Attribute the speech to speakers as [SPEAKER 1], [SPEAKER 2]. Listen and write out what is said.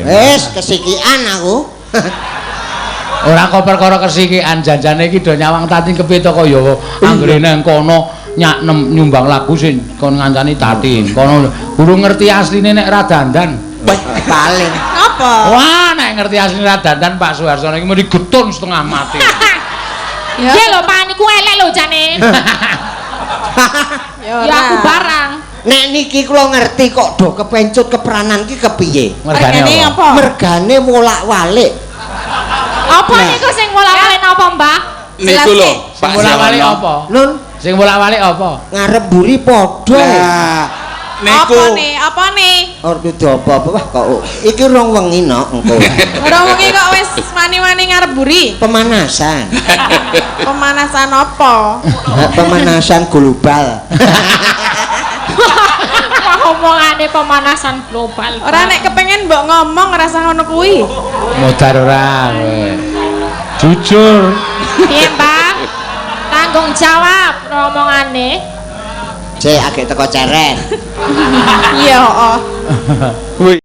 [SPEAKER 1] Wis kesikian aku.
[SPEAKER 2] Ora kok perkara kesikian janjane iki do nyawang Tatin kepiye to kaya anggere nang kono nyak nem nyumbang lagu sing kon ngancani Tatin. Kono urung ngerti asline nek ra dandan.
[SPEAKER 1] Paling.
[SPEAKER 3] Apa?
[SPEAKER 2] Wah, nek ngerti asline ra dandan Pak Suharsono iki mesti getun setengah mati.
[SPEAKER 3] Ya.
[SPEAKER 4] Nggih lho, Pak, niku elek lho jane.
[SPEAKER 3] Ya
[SPEAKER 4] Ya aku barang.
[SPEAKER 1] Nek niki kula ngerti kok do kepencut kepranan ki kepiye?
[SPEAKER 2] Mergane
[SPEAKER 3] Mergane
[SPEAKER 2] apa?
[SPEAKER 3] apa?
[SPEAKER 1] Mergane wolak-walik.
[SPEAKER 4] Apa
[SPEAKER 1] Nah.
[SPEAKER 4] niku sing wolak-walik napa, Mbah?
[SPEAKER 5] Niku lho,
[SPEAKER 2] Sing
[SPEAKER 5] Pak
[SPEAKER 2] wolak-walik
[SPEAKER 5] Sarwono.
[SPEAKER 2] apa?
[SPEAKER 1] Nun
[SPEAKER 2] Sing wolak-walik apa?
[SPEAKER 1] ngarep mburi padha.
[SPEAKER 5] Lah, niku
[SPEAKER 3] Apa nih? Apa nih?
[SPEAKER 1] Ora kudu apa-apa wah kok. Iki rong wengi no engko.
[SPEAKER 3] Ora wengi kok wis wani-wani ngarep buri.
[SPEAKER 1] Pemanasan.
[SPEAKER 3] Pemanasan apa?
[SPEAKER 1] Pemanasan global.
[SPEAKER 4] Wah, omongane pemanasan global.
[SPEAKER 3] Ora nek kepengen mbok ngomong ora usah ngono kuwi.
[SPEAKER 2] Modar ora kowe. Jujur.
[SPEAKER 4] Piye, Mbah? Tanggung jawab omongane.
[SPEAKER 1] Cek agek teko ceret.
[SPEAKER 3] Iya, heeh.
[SPEAKER 5] Kuwi.